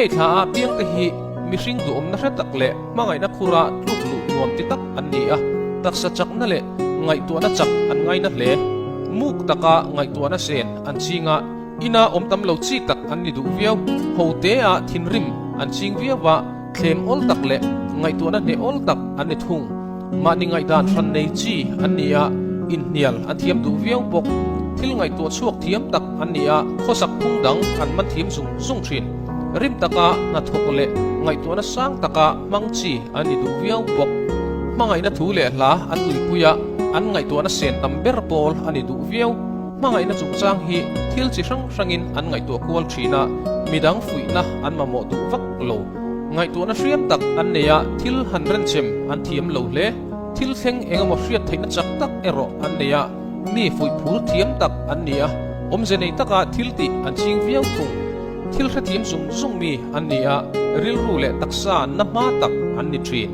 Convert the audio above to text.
May thla a piangte hi mihring duhawmna hre tak leh hmangaihna khura tluk luh nuam ti tak an ni a, taksa chakna leh ngaihtuahna chak an ngaina hle. Muk taka ngaihtuahna sen an ching a, ina awm tam lo chi tak an ni duh viau. Ho tea thinrim an ching viau a, thlem awl tak leh ngaihtuahna hneh awl tak an ni thung. Mahni ngaihdan hran nei chi an ni a, inhnial an thiam duh viau bawk. Thil ngaihtuah chhuak thiam tak an ni a, khawsak phung dang an man thiam zung zung thin. Rim taka hnathawk leh ngaihtuahna sang taka hmang chi an ni duh viau bawk. Hmangaihna thu leh hla an uipui a, an ngaihtuahna sen tam ber pawl a ni duh viau. Hmangaihna chungchang hi thil chi hrang hrangin an ngaihtuah kual thin a, midang fuihna an mamawh duh vak lo. Ngaihtuahna hriam tak an nei a, thil han renchem an thiam lo hle. Thil thleng engemaw hriat theihna chak tak erawh an nei a, mi fuih phur thiam tak an ni a, awmze nei taka thil tih an ching viau thung. Thil hrethiam zung zung mi an ni a, rilru leh taksa na hma tak an ni thin.